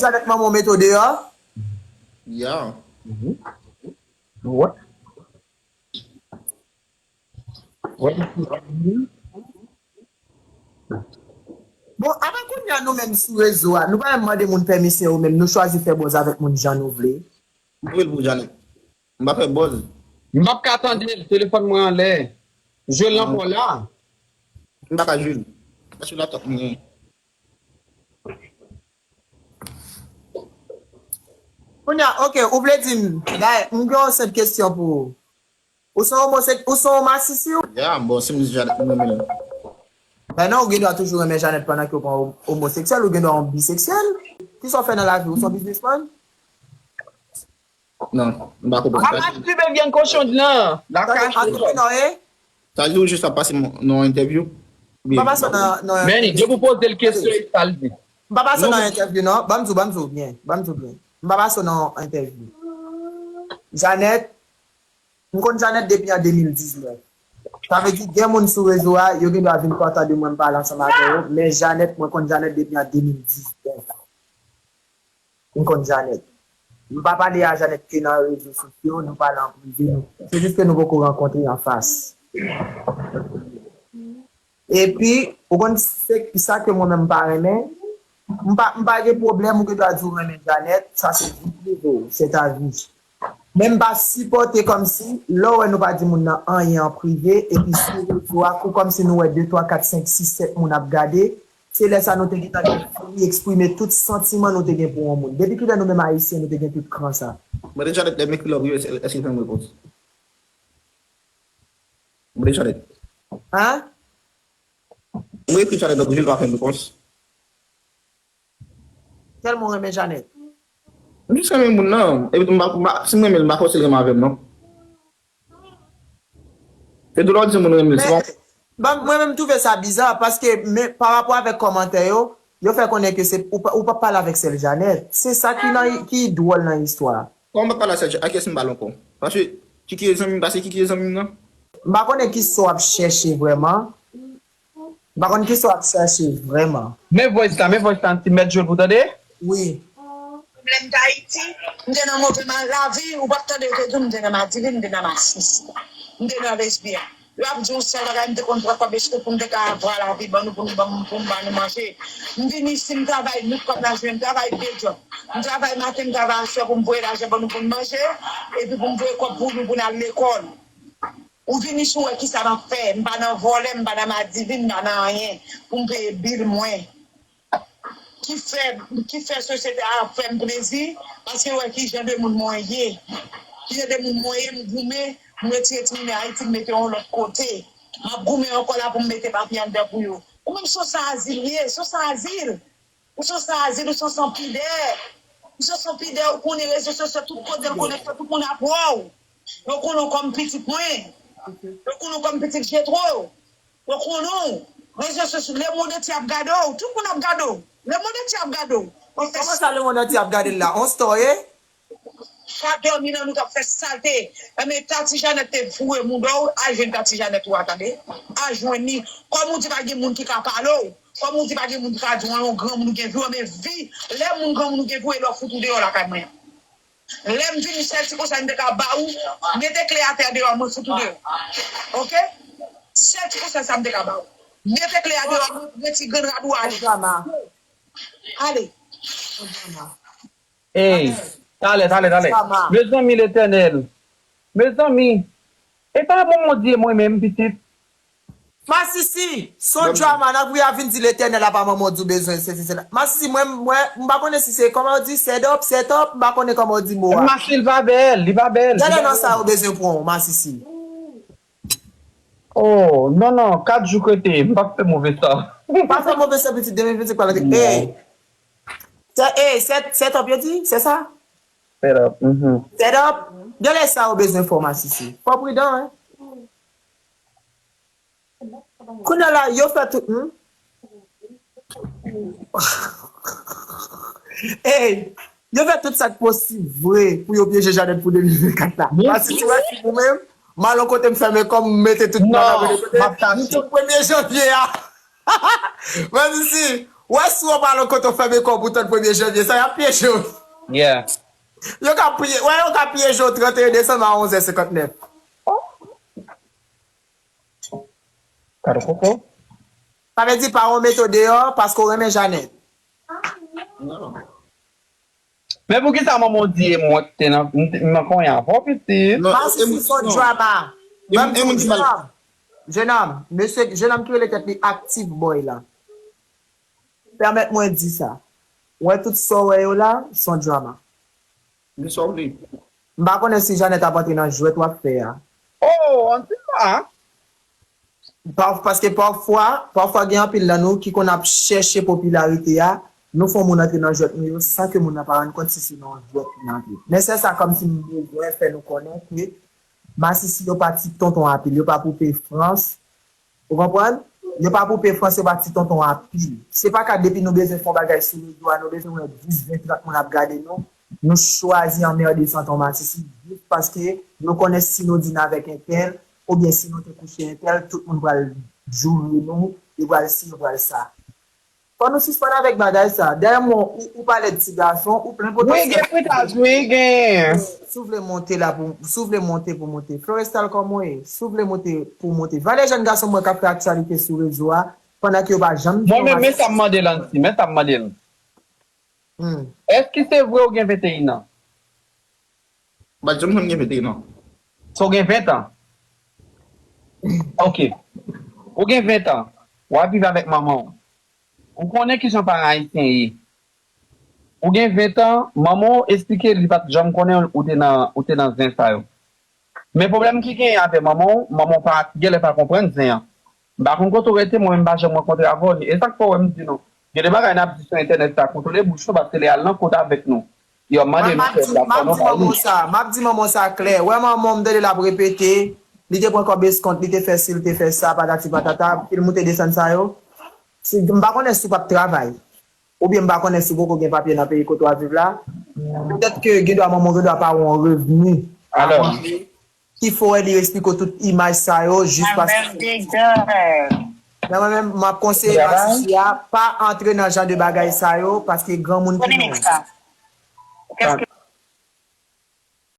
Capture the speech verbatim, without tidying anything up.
Janèt manman w mete w deyò? Yeah. What? What? Bon, apa kounye a nou menm sou rezo a, nou pa menm mande moun pèmisyon yo menm, nou chwazi fè buzz avèk moun jan nou vle. M voye l pou Janet. M pa fè buzz. M p ap ka tande l, telefòn mwen anlè. Jwe l ankò la. M pa ka jwe l. Paske laptop mwen. Kounye a, ok, ou vle di m, bay, m gen yon senp kesyon pou ou. Ou se yon omosek-, ou se yon masisi ou? Ya, bon, si m di Janet, m renmen l. Ben non, ou gen dwa toujou renmen Janet pandan ke ou pa omoseksyèl, ou gen dwa yon biseksyèl. Kisa w fè nan lavi? Ou se yon biznismann? Non, m pa konprann. Apa Steven gen kochon nan? La kache. Antreprenè w ye? Sa di ou jis ap pase nan yon entèvyou? M pa pase nan, nan Manny, depi w poze l kesyon, e sa l di. M pa pase nan entèvyou, non. Ban m di w, ban m di w byen. Ban m di w byen. M pa pase nan entèvyou. Janet, m konn Janet depi an de mil diznèf. Sa vle di, gen moun sou rezo a, yo gen dwa vin kontan de mwen, m pale ansanm avè yo, men Janet, mwen konn Janet depi an de mil diznèf. M konn Janet. M pa pale a Janet ke nan rezo sosyo, nou pale an prive, nou. Se jis ke nou poko rankontre anfas. Epi, ou konn se sa ke mwen menm m pa renmen? M pa, m pa gen pwoblèm, ou gen dwa di w renmen Janet, sa se vi prive w, se ta vi. Men m pa sipòte kòmsi, lè w wè nou pa di moun nan anyen an prive, epi sou rezo a, kou kòmsi nou wè de, twa, kat, senk, sis, sèt moun ap gade, se lè sa nou te gentan gen fini eksprime tout santiman nou te gen pou yon moun. Depi kilè nou menm Ayisyen, nou te gen tout kran sa? Mwen deja lè m ekri lè w rive, èske w fè m repons? Mwen deja lè. Hein? Mwen ekri sa lè, donk, ou jis pa fè m repons. Tèlman w renmen Janet. M jis renmen moun nan. Epi m pa, m pa, si m renmen l, m pa fòse l renmen avè m, non. Se tou lè w di moun renmen l, se Men, bon. Bon, mwen menm m twouve sa biza, paske men, pa rapò avèk kòmantè yo, yo fè konnen ke se, ou pa, ou pa pale avèk sèl Janet. Se sa ki nan, ki dwòl nan istwa a. Kòman m pa pale a sèl, a kiyès m pale ankò? Paske, Kiki e zanmi m, paske Kiki e zanmi m nan. M pa konnen kisa w ap chèche vrèman. M pa konn kisa w ap chèche vrèman. Men voice la, men voice la, ti mèt jwe l pou tande. Wi. Lè m t Ayiti, m te nan move ma-, lavi, ou p ap tande yo te di w m te nan madivin, m te nan masisi, m te nan lesbyèn. Yo ap di yon sèl bagay, m te konn pran kòb eskou pou m te ka vwa lavi ban nou, pou nou ban m, pou m ba nou manje. M vin isit, m travay nwit kòb lajounen, m travay de djòb. M travay maten, m travay aswè pou m voye lajan ban nou pou n manje, epi pou m voye kòb pou nou pou n al lekòl. Ou vin isit, ou wè kisa m ap fè. M pa nan vòlè, m pa nan madivin, m pa nan anyen pou m peye bil mwen. Ki fè, ki fè sosyete a ap fè m plezi, paske yo wè ki jan de moun mwen ye. Ki jan de moun mwen ye, m goumen, m retire timoun Ayiti, m mete yon lòt kote. M ap goumen ankò la pou m mete papye anndan pou yo. Ou menm se yon sanazil ou ye, se yon sanazil. Ou se yon sanazil, ou se yon sanpidè. Ou se yon sanpidè, ou konnen rezo sosyo, tout kote l konekte, tout moun ap wè w. Yo konnen w kòm pitit mwen. Yo konnen w kòm pitit Jetro. Yo konnen w. Rezo sosyo, lemonn antye ap gade w. Tout moun ap gade w. Lemonn antye ap gade w. Ou fè Kòman sa lemonn antye ap gade l la? On store? Chak dòmi nan nou t ap fè salte. Enben, Tati Janèt te foure mouda w, al jwenn Tati Janèt ou a, tande. Al jwenn li. Kòm ou di pa gen moun ki ka pale w, kòm ou di pa gen moun ki ka di w yon granmoun ou gen vi w, enben vi, lè moun granmoun ou gen vi w, e lè w fout ou deyò lakay mwen an. Lè m vini, sèl ti konsèy m te ka ba ou, mete kle atè deyò, mwen fout ou deyò. Oke? Sèl ti konsèy sa m te ka ba ou. Mete kle a deyò, mwen ti grenn rad ou ale. Drama. Ale. Drama. Ey, talè, talè, talè. Mezanmi, Letènèl. Mezanmi, e pa manman Dye mwen menm, pitit. Masisi, son drama, nan pou y a vin di Letènèl apa manman w di w bezwen, se, se, se la. Masisi, mwen, mwen, m pa konnen si se, kòman w di, set up, set up, m pa konnen kòman w di mo a. Masisi, li pa bèl, li pa bèl. Gade nan sa yo bezwen pran w, Masisi. Oh, non, non, kat jou k rete, m p ap fè move sa. Pa fè move sa, pitit, de mil vennsenk pa rete. Ey! Set, ey, set, set up, yo di? Se sa? Set up, mhm. Set up? Gade sa yo bezwen fè w, Masisi. Fò w pridan, wi. Kounye a la, yo fè tout, hmm? Ey! Yo fè tout sa k posib vre pou yo pyeje Janèt pou de mil vennkat la. Masisi, wè si ou menm, m al yon kote m fèmen kò m, m mete tout bagay kote, m tou premye janvye a. Masisi, Wè si w pa nan kote w fèmen kò w pou tann premye janvye, sa y ap pyeje w. Yeah. Yo ka pye, wè, yo ka pyeje w trannteyen desanm a onz è senkantnèf. Kado koko? Sa vle di pa yon met w deyò paske w renmen Janet. Men poukisa manman w di e mwen ki te nan m t- m nan konyen avè w pitit? Non, e- e- Masisi se yon non. drama. E- Ban m e- di w, moun ki mal- jenòm. Jenòm, mesye, jenòm ki rele tèt li Active Boy la. Pèmèt mwen di sa. Wè tout sa w wè yo la, se yon drama. Di sa w vle. M pa konnen si Janet ap antre nan jwèt w ap fè a. Oh, an ti sa. Pa, paske pafwa, pafwa gen anpil nan nou ki konn ap chèche popilarite a, nou fè yon moun antre nan jwèt nou yo san ke moun nan pa rann kont si se nan yon jwèt li antre. Men sèl sa kòmsi m bezwen fè nou konnen ke Masisi yo pa ti tonton anpil, yo pa poupe Frans. Ou konprann? Yo pa poupe Frans, yo pa ti tonton anpil. Se pa ka depi nou bezwen fè yon bagay sou rezo a, nou bezwen wè dis, ven, trant moun ap gade nou. Nou chwazi anmède Santon Masisi jis paske nou konnen si nou di n avèk entèl, oubyen si nou te kouche entèl, tout moun pral joure nou, yo pral si, yo pral sa. Fò nou sispann avèk bagay sa. Dèyè mwen, ou, ou pale de ti gason, ou plen Wi, gen potansyèl. fritaj, wi, gen. Si w vle monte la pou, si w vle monte pou monte. Florestal kòman w ye? Si w vle monte pou monte. Valè jèn gason mwen k ap fè aktyalite sou rezo a, pandan ke yo pa janm di Mwen yon menm, men bagay. Sa m mande l, Anti, men sa m mande l. Hmm. Èske se vre ou gen venteyen an? Bat janm janm gen venteyen an. So gen ven an. Ok. Ou gen ven an. W ap viv avèk manman w. Ou konnen kijan paran ayisyen ye. Ou gen ven an, manman w eksplike li pa t janm konnen ou te nan, ou te nan zen sa yo. Men pwoblèm ki genyen avè manman w, manman w pa genlè pa konprann zen an. M pa konn kote w rete, mwen menm m pa janm rankontre avè w. E sa k fè w wè m di nou. Gen de bagay n ap di sou entènèt sa, kontwole bouch nou paske lè y al nan kot avèk nou. Yo ap mande Mwen, nou m ap fè di, blag m ap pandan di manman w sa, m ap di manman w sa klè. Wè manman w m tande l ap repete, li te pran kòb eskont, li te fè si, li te fè sa, patati patata, pil moute desann sa yo. Si, m pa konnen si w p ap travay. Oubyen m pa konnen si w poko gen papye nan peyi kote w ap viv la. Petèt ke gen dwa manman w gen dwa pa wè yon revni. Alò. Ki fè w wè li eksplike w tout imaj sa yo, jis paske. Men mwen menm, m ap konseye Masisi a, pa antre nan jan de bagay sa yo, paske granmoun ki nou.